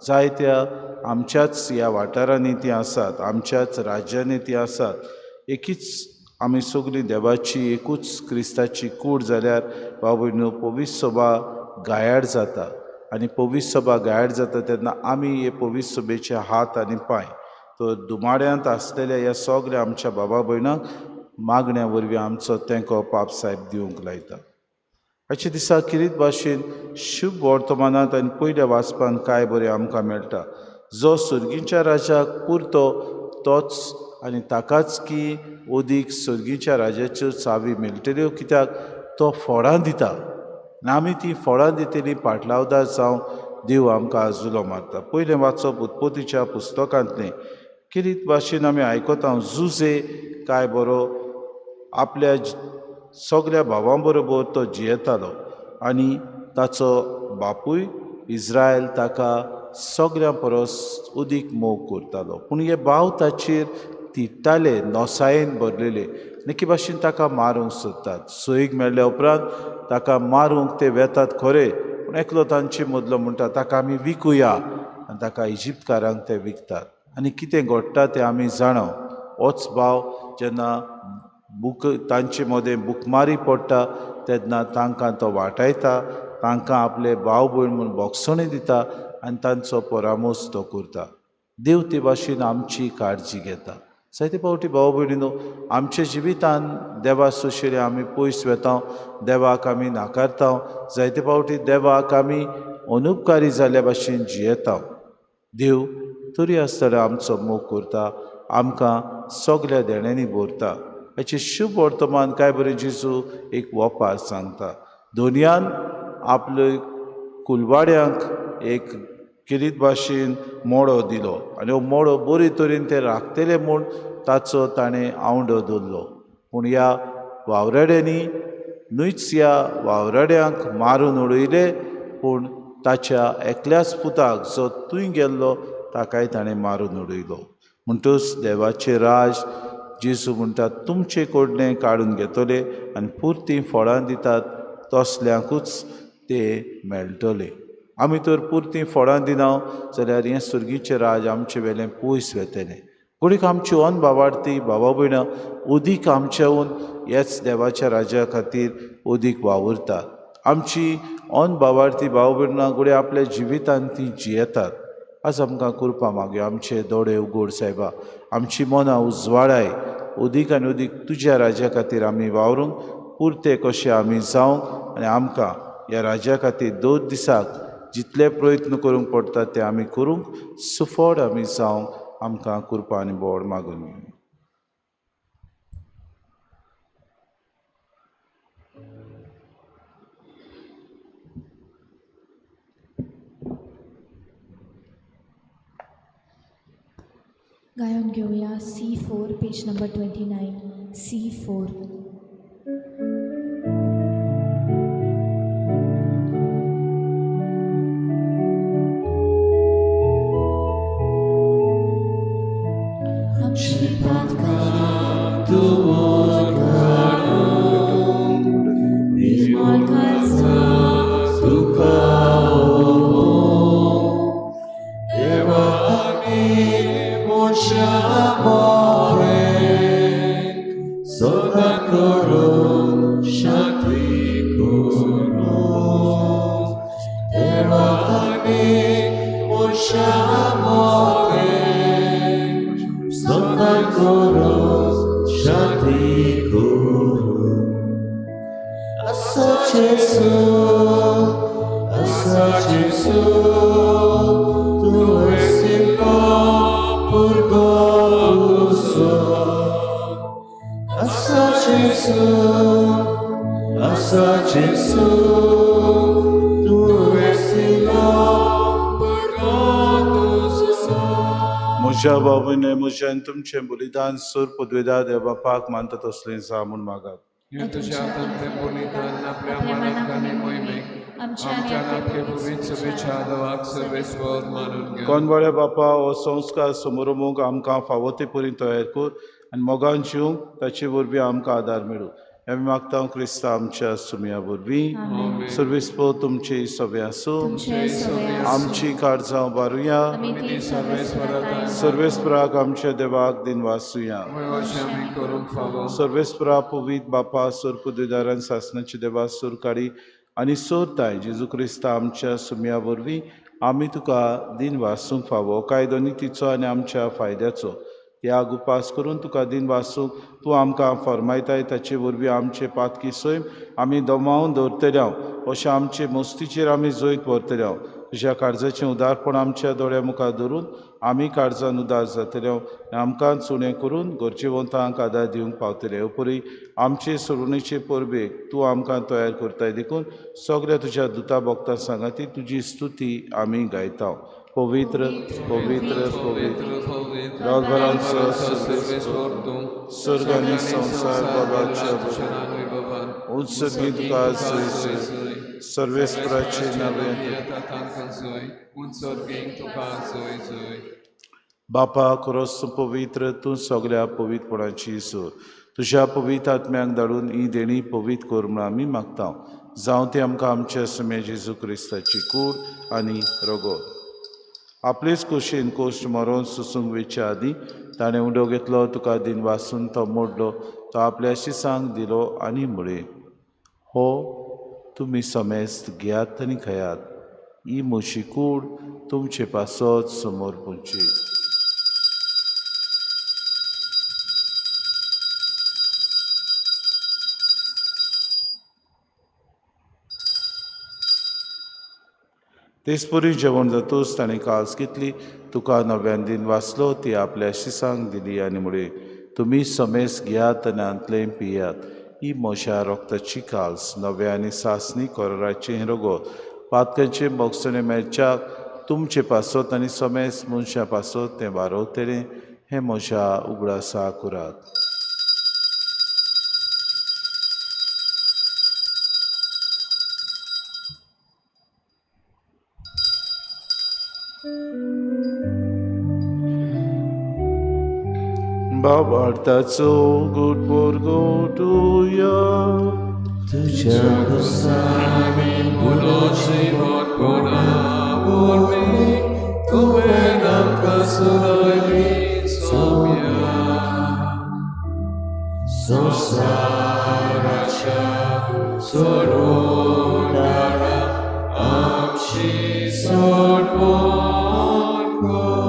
Speaker 1: जायत्या आमच्याच ह्या वाठारांनी ती आसात, आमच्याच राज्यांनी ती आसात. एकीच आमी सगळीं देवाची एकूच क्रिस्ताची कूड जाल्यार बाबा न्हू पवित्र सभा गायाड जाता आनी पवित्र सभा गायड जाता तेन्ना आमी हे पवित्र सभेचे हात आनी पांय तर दुमाड्यांत आसलेल्या ह्या सगळ्या आमच्या बाबा भयणांक मागण्या वरवीं आमचो तेंको पाप साहेब दिवंक लायता. हाचे दिसा किरीत भाशेन शुभ वर्तमानांत आनी पयल्या वाचपान कांय बरें आमकां मेळटा. जो सर्गीच्या राजाक पुरतो तोच आनी ताकाच की ओदीक सर्गीच्या राजाच्यो चावी मेळटल्यो, कित्याक तो फळां दिता आनी आमी ती फळां दितली पाटलावदार जावं देव आमकां आजुलो मारता. पयलें वाचप उत्पत्तीच्या पुस्तकांतलें. किरीत भाशेन आमी आयकता जुजे काय बरो आपल्या सगळ्या भावां बरोबर तो जियेतालो आनी ताचो बापूय इज्रायल ताका सगळ्यां परस उदीक मोग करतालो. पूण हे भाव ताचेर तिट्टाले, नोसायेन भरलेले आनी एके भाशेन ताका मारूंक सोदतात. सोयीक मेळ्ळ्या उपरांत ताका मारूंक ते वेतात खरे, पूण एकलो तांचे मदलो म्हणटा ताका आमी विकुया आनी ताका इजिप्तकारांक ते विकतात. आनी कितें घडटा तें आमी जाणा. होच भाव जेन्ना बूक तांचे मदें बुकमारी पडटा तेन्ना तांकां तो वाटायता, तांकां आपले भाव भयण म्हूण बोगसणी दिता आनी तांचो परामोस तो करता. देव ते भाशेन आमची काळजी घेता. जायते फावटी भाव भयणीनो आमच्या जिवितान देवा सोशेले आमी पयस वेता, देवाक आमी नाकारता, जायते फावटी देवाक आमी अनुपकारी जाल्ल्या भाशेन जियेता. देव तरी आसतना आमचो मोग करता, आमकां सगल्या देण्यांनी भरता. हाचें शुभ वर्तमान काय बरें जेजू एक वपार सांगता. दोनयान आपले कुलवाड्यांक एक खेरीत भाशेन मोडो दिलो आनी हो मोडो बरे तरेन ते राखतले म्हूण ताचो ताणें आवंडो दवरलो. पूण ह्या वावराड्यांनी न्हूच ह्या वावराड्यांक मारून उडयले, पूण ताच्या एकल्याच पुताक जो थंय गेल्लो ताकाय ताणें मारून उडयलो. म्हणटूच देवाचें राज जेजू म्हणटा तुमचे कडलें काडून घेतले आनी पुरतीं फळां दितात तसल्यांकूच ते मेळटले. आमी तर पुरतीं फळां दिना जाल्यार हें सुर्गीचें राज आमचे वेलें पयस वेतलें. घडीक आमची अन बाबार्थी बाबा भयणां अदीक आमच्याहून ह्याच देवाच्या राज्या खातीर अदीक वावुरतात. आमची अन बाबार्थी भाव भयणां घडये आपल्या जिवितान ती जियेतात. आज आमकां कृपा मागया, आमचे दोळे उगड सायबा, आमची मनां उजवाडाय, अदीक आनी अदीक तुज्या राज्या खातीर आमी वावरूंक पुरते कशे आमी जावंक आनी आमकां ह्या राज्या खातीर 2 दिसाक जितले प्रयत्न करूंक पडटा ते आमी करूंक सुफळ आमी जावंक आमकां कृपा आनी बोड मागून घेवया.
Speaker 9: गायन घेवया C4 page number 29. C4. म्हज्या बाबूने म्हज्यान तुमचें बलिदान सूर पदवेदार देव बापाक मानता तसलें जा म्हूण मागात.
Speaker 8: तुझ्या हातांतलें बलिदान आपल्या मनाक आनी मोहिमेक आमच्या आपले पवित्र शुभेच्छा देवाक सर्वेस्वर मानून घेवं.
Speaker 1: कोनवाड्या बापा हो संस्कार समोरमूंक आमकां फावो ते परी तयार कर आनी मोगान जिवंक ताचे वरवीं आमकां आदार मेळूं. आमी मागता क्रिस्ता आमच्या सुमया वरवीं. सर्वेस्पर तुमचे सगळे आसूं. आमची काळजां उबारुया. सर्वेस्पराक आमच्या देवाक दिन वासुया. सर्वेस्परा पवित्र बापा सोर पदवीदारान सासनाचे देवा सोरकाडी आनी सोरताय जेजू क्रिस्ता आमच्या सुमया वरवीं आमी तुका दिन वासूंक फावो कायदो नितीचो आनी आमच्या फायद्याचो ह्या उपास करून तुका दिन वासूंक तूं आमकां फरमायताय. ताचे वरवीं आमचे पातकी सैम आमी दमावन दवरतले अशें आमचे मस्तीचेर आमी जैत व्हरतले. तुज्या काळजाचें उदारपण आमच्या दोळ्या मुखार धरून आमी काळजान उदार जातले आनी आमकां चुणें करून गरजेवंतांक आदार दिवंक पावतले. उपरी आमचे सरुणेचे परबेक तूं आमकां तयार करताय देखून सगळ्या तुज्या दुता भक्तां सांगाती तुजी स्तुती आमी गायता. पवित्र पवित्र पवित्र रातभरांचो स्वर्ग आनी संवसार बाबाच्या उत्सर्गीत तुका सर्वेस्पराचे नवे बापा खरोच तूं पवित्र, तूं सगळ्या पवित्रपणाची सूर. तुज्या पवित्र आत्म्याक धाडून ही देणी पवित्र कर म्हूण आमी मागता. जावं ती आमकां आमच्या सुम्या जेजू क्रिस्ताची कूड आनी रगत. आपलेच कुशीन कोश्ट मरोन सुसूंक वेच्या आदीं ताणें उडो घेतलो, तुका दिन वासून तो मोडलो, तो आपल्या शिसांक दिलो आनी म्हळें, हो तुमी समेस्त घेयात आनी खायात, ही म्हजी कूड तुमचे पासत समोर पुंची. तेचपरी जेवण जातूच ताणें कास घेतली, तुका नव्यान दिन वाचलो, ती आपल्या शिसांक दिली आनी म्हळें, तुमी समेस्त घेयात आनी हांतलें पियात, ही म्हज्या रक्ताची काल्स नव्या आनी सासणी कराराचें रगत, पातकांचे भोगसणे मेळच्याक
Speaker 9: तुमचे पासत आनी समेस मनशां पासत तें वारवतलें हें म्हज्या उगडासा करात. बाबार्थाचो गुड बोरगोटुया
Speaker 2: तुझ्या
Speaker 8: कुसांनी पुनोशिवट कोणा वरवीं तुवें आमकां सुनायली सोम्या संवसाराच्या सोडवणारा आमची सोडवण कर.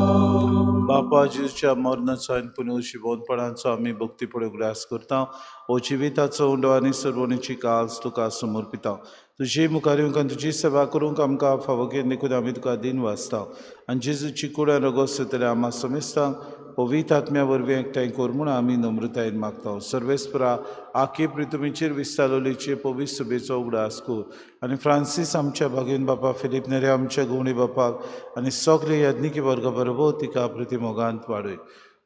Speaker 9: बापा जेजूच्या मरणाचो आनी पुनर्जिवोनपणाचो आमी भक्तीपणे उगडास करता. हो जिविताचो उंडो आनी सर्वणीची काल्स तुका समर्पिता. तुजी मुखार येवंक आनी तुजी सेवा करूंक आमकां फावो केली देखून आमी तुका दिन वाचता आनी जेजूची कूड आनी रगत जातले आमा समेस्तांक पवित्र आत्म्या वरवीं एकठांय कर म्हूण आमी नम्रतायेन मागता. सर्वेस्परा आखे प्रितुमीचेर विस्तारवलेचे पवित्र सभेचो उगडास कर आनी फ्रांसीस आमच्या भागीन बापा फिलीप नेरे आमच्या गुवणी बापाक आनी सगळे याज्ञिकी वर्गा बरोबर तिका प्रतिमोगांत वाडय.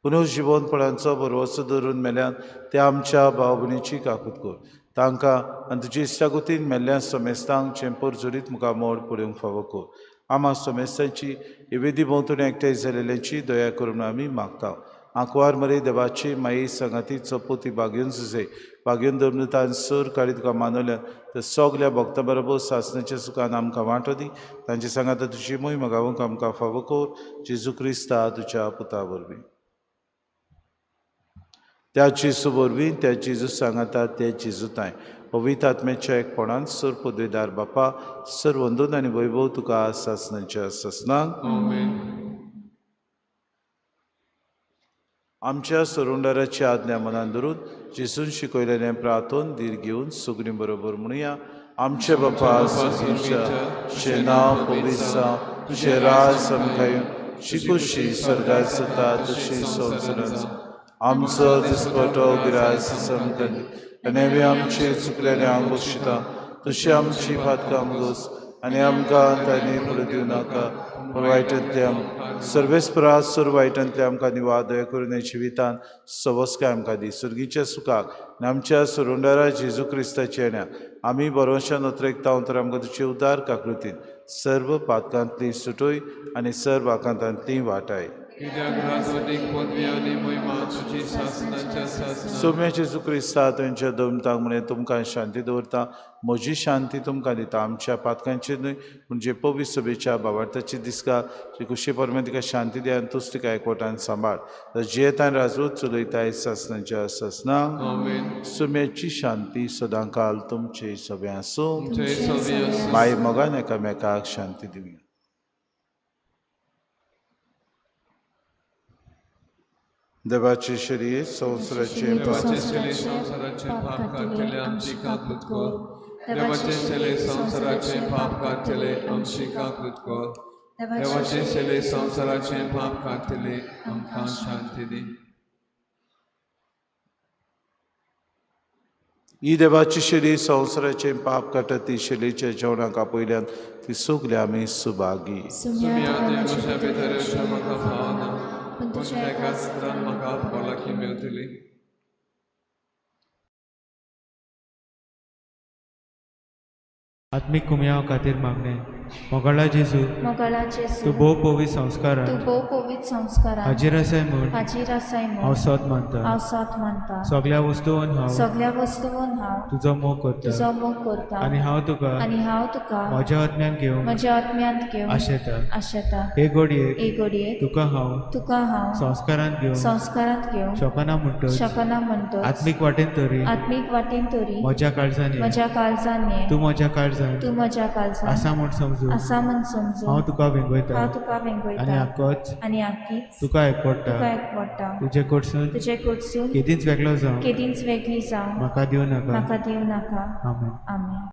Speaker 9: पुनर्जिवनपणाचो भरवसो धरून मेल्यान ते आमच्या भाव भयणीची काकूत कर. तांकां आनी तुजी इश्टागतीन मेल्ल्या समेस्तांक चेंपर जोडीत मुखार मोड पळोवंक फावो कर. आमा समेस्तांची विधी भोंवतणी एकठांय जाल्ल्याची दया करून आमी मागता. आंकवार मरे देवाची माई सांगाती चपोती बागेवन सुसे बागेवन धर्मतान सर काळी तुका मानवल्यान तर सगल्या भक्तां बरोबर सासणाच्या सुखान आमकां वांटो दी. तांचे सांगाता तुजी मोय मगावंक आमकां फावो कर. जेजू क्रिस्ता तुज्या पुता वरवीं. त्या जेजू वरवीं त्या जेजू सांगाता त्या जेजू तांय पवित्र आत्म्याच्या एकपणान सर पदवीदार बापा सर वंदन आनी वैभव तुका सासणाच्या सासणाक. आमच्या सरुंडाराची आज्ञा मनान धरून जेजून शिकयलेलें प्रार्थन धीर घेवन सुगणी बरोबर म्हणुया. आमचे बापा तुजें नांव पवित्र जावं, तुजें राज आमकां येवं, तुजी स्वर्गार जाता तशी संवसारांत जावं. आमचो दिसपटो गिरास आमकां दी आनी आमी आमचे चुकल्याने आंग बक्षिता तशी आमची पातकां गोस आनी आमकां तांणी फुडें दिवं नाका पूण वायटांतले आमकां सर्वेस्परा सर वायटांतले आमकां निवार दया करून जिवितान सवस्काय आमकां दी. सुर्गीच्या सुखाक आनी आमच्या सरुंडारा जेजू क्रिस्ताच्या येण्याक आमी बरोवशान अत्रेकता तर आमकां तुजे उदार काकृतीन सर्व पातकांतली सुटोय आनी सर्व आकांतांतली वाटाय. सोम्या जेजू क्रिस्ता तुमच्या दोमतांक म्हणे तुमकां शांती दवरता, म्हजी शांती तुमकां दिता. आमच्या पातकांचेर न्हय पूण जे पवित्र सभेच्या बाबार्थाची दिसका जी कुशी परमे तिका शांती दी आनी तूच तिका एकवटान सांबाळ. तर जियेतान राजवत चलयताय सासणाच्या सासणाक. सोम्याची शांती सदांकाल तुमचे सगळे आसूं. माय मोगान एकामेकाक शांती दिवया. देवाचे शरीर संवसाराचे
Speaker 8: संवसाराचे पाप काडटले आमची काकूत कर. देवाचे शरीर संवसाराचे पाप काडटले आमची काकूत कर. देवाचे शरीर संवसाराचे पाप काडटले आमकां शांती दी.
Speaker 9: ही देवाची शरीर संवसाराचे पाप काडटा ती शरीरच्या जेवणाक आपयल्यान ती सगळी आमी सुभागी.
Speaker 8: तुझ्या एकाच सूत्रान म्हाका भलायकी मेळटली.
Speaker 11: आत्मीक कुमयाव खातीर मागणें. मोगाळा जेजू, तूं भोव पवित्र संस्कारान हाजीर आसाय म्हूण हांव सत मानता. सगल्या वस्तून हांव तुजो मोग करता आनी हांव तुका म्हज्या आत्म्यान घेवंक आशेता. हे घडयेक तुका हांव संस्कारांत घेवंक शकना म्हणटच आत्मीक वाटेन तरी म्हज्या काळजान तूं म्हज्या काळजान आसा म्हूण समजू हांव तुका वेंगयता आनी आकीच तुका एकवटा. तुजे कडसून केदींच वेगळो जावं म्हाका दिवं नाका. आमेन.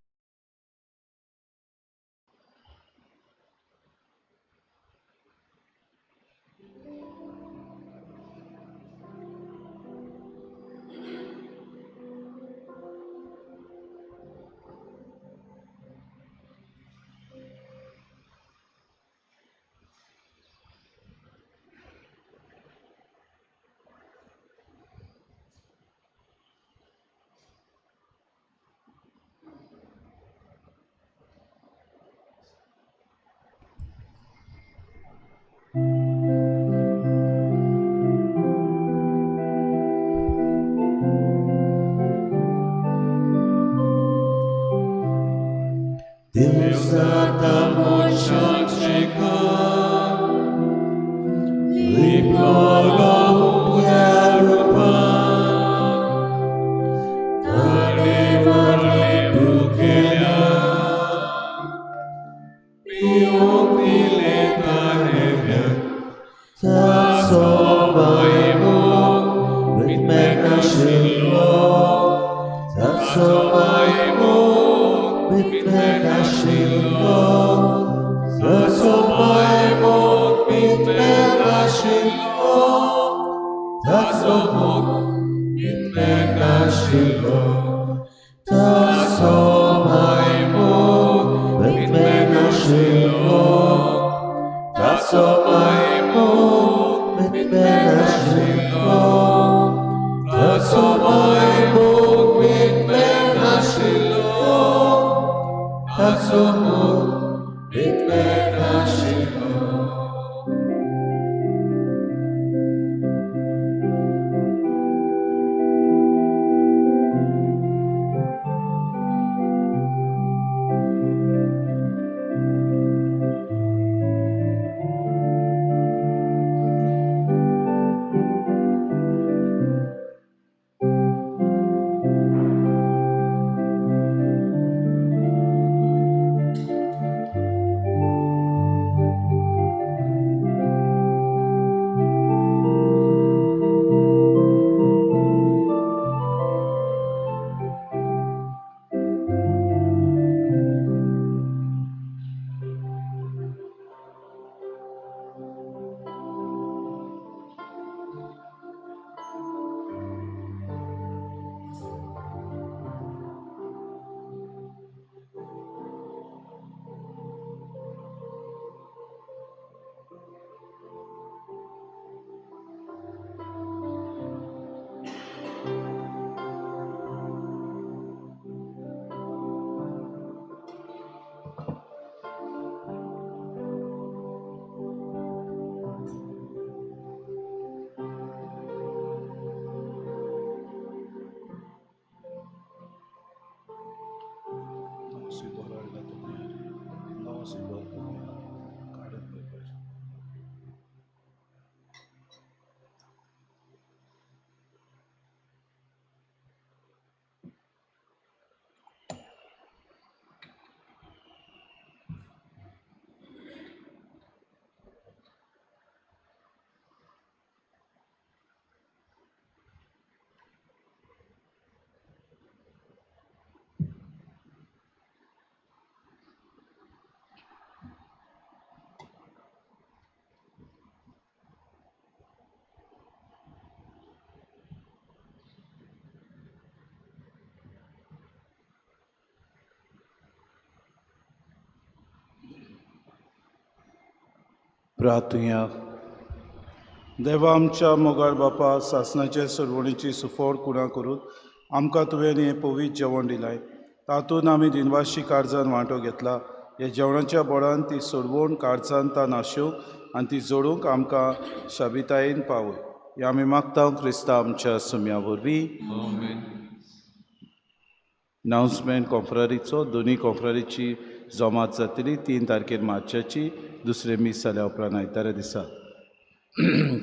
Speaker 2: देव जाता मनशाचें काम लिपलो हुंगल्या रुपान ताणें व्हडलें दुखेल्या पिवंक दिलें ताणें ताचो मायमोग विटमेक आशिल्लो ताचो मायमोग विटमेक आशिल्लो ताचो मायमोग विटमेक आशिल्लो ताचो मोग विटमेक आशिल्लो ताचो मायमोग विटमेक आशिल्लो ताचो मायमोग विटमेक आशिल्लो ताचो मायमोग विटमेक आशिल्लो ताचो मोग विटमेक आशिल्लो.
Speaker 9: प्रार्थुया. देवा आमच्या मोगाळ बापा, सासणाचे सरवणीची सुफळ कुणा करून आमकां तुवें हें पवित्र जेवण दिलाय, तातूंत आमी दिनवाशी काळजान वांटो घेतला. ह्या जेवणाच्या बोडान ती सोडवण काळजान ता नाशूंक आनी ती जोडूंक आमकां शाबितायेन पावय. हें आमी मागता क्रिस्ता आमच्या सुम्या वरवीं. अनाउन्समेंट कॉन्फ्रारीचो. दोनूय कॉन्फ्रारीची जमात जातली 3 तारखेर मार्चाची, दुसरें मीस जाल्या उपरांत आयतारा दिसा.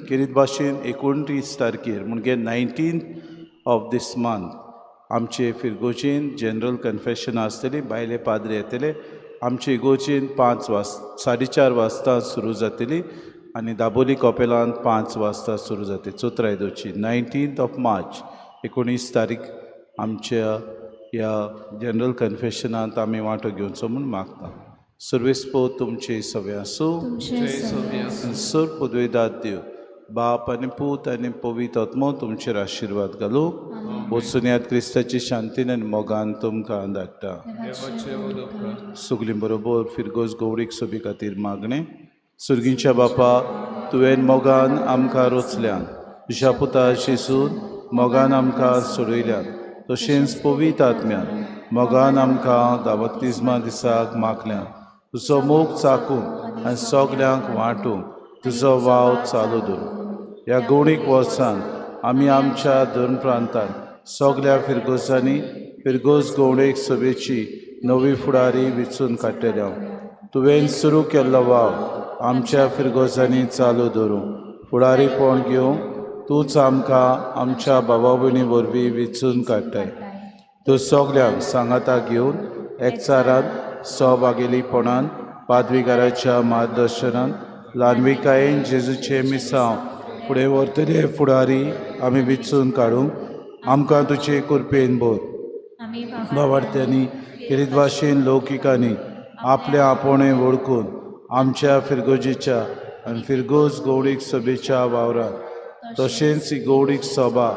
Speaker 9: खेरीत भाशेन 29 तारखेर म्हणजे 19th of these month आमचे फिरगोजेन जनरल कन्फेशन आसतली. बायले पाद्रे येतले. आमचे इगोजेन 4:30 वाजता सुरू जातली आनी दाबोली कॉपेलान 5 वाजता सुरू जातली. चोत्रायदोची 19th of March 19 तारीख आमच्या ह्या जनरल कन्फेशनांत आमी वांटो घेवचो म्हूण मागता. सर्वेस्पो तुमचे सगळे आसूं. सर पदवेदात देव बाप आनी पूत आनी पवित्र आत्मो तुमचेर आशिर्वाद घालूं. वचुनयात क्रिस्ताची शांतीन आनी मोगान तुमकां धाडटा. सगलीं बरोबर फिरगोज गौरीक सोबी खातीर मागणें. सुर्गींच्या बापा, तुवें मोगान आमकां रोचल्यान, तुज्या पुता जेजून मोगान आमकां सोडयल्यान, तशेंच पवित्र आत्म्यान मोगान आमकां दावतिज्मा दिसाक मागल्यान. तुजो मोग चाकूंक आनी सगल्यांक वांटूंक तुजो वाव चालू दवर. ह्या गोणीक वर्सान आमी आमच्या धर्म प्रांतांत सगल्या फिरगोजांनी फिरगोज गवळेक सभेची नवी फुडारी विचून काडटले. तुवें सुरू केल्लो वाव आमच्या फिरगोजांनी चालू दवरूं. फुडारीपण घेवंक तूंच आमकां आमच्या बाबा भयणी वरवीं विचून काडटाय. तूं सगल्यांक सांगाता घेवन एकचारान सहभागेलीपणान पादविगाराच्या मार्गदर्शनान ल्हानविकायेन जेजूचें मिसांव फुडें व्हरतले फुडारी आमी विचून काडूंक आमकां तुजे कृपेन भर. भावार्थ्यांनी खेरीत भाशेन लौकिकांनी आपले आपोवणें वळखून आमच्या फिरगोजेच्या आनी फिरगोज गौडीक सभेच्या वावरांत तशेंच ही गौडीक सभा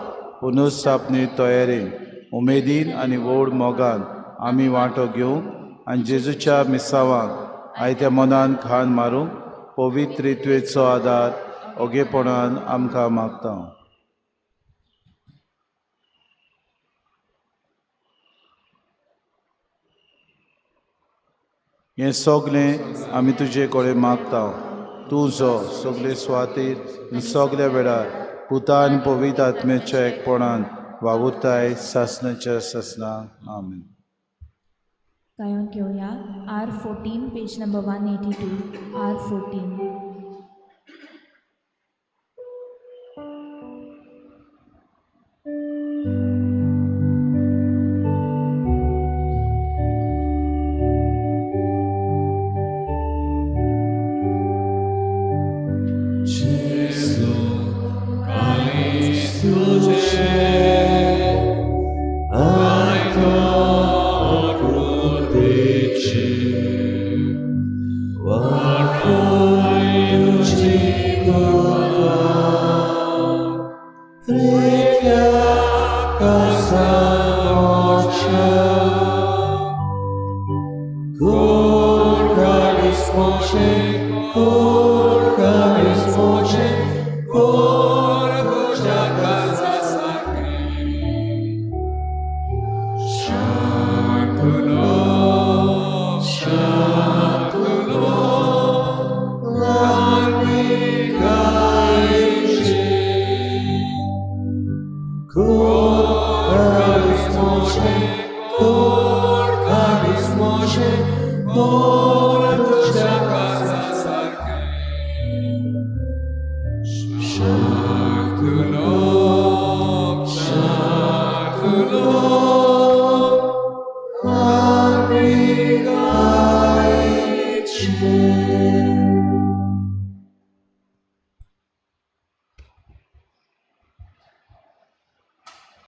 Speaker 9: पुनर्स्थापने तयारेन उमेदीन आनी व्हड मोगान आमी वांटो घेवंक आनी जेजूच्या मिसावांक आयत्या मनान खान मारूंक पवित्रित्वेचो आदार ओगेपणान आमकां मागता. हें सगळें आमी तुजे कडेन मागता. तूं जो सगळे सुवातेर सगल्या वेळार पुता आनी पवित्र आत्म्याच्या एकपणान वावुरताय सासणाच्या सासणा. आमेन.
Speaker 12: गायोन घेवया R14 page number 182 R14.
Speaker 8: Shaktulo, Shaktulo.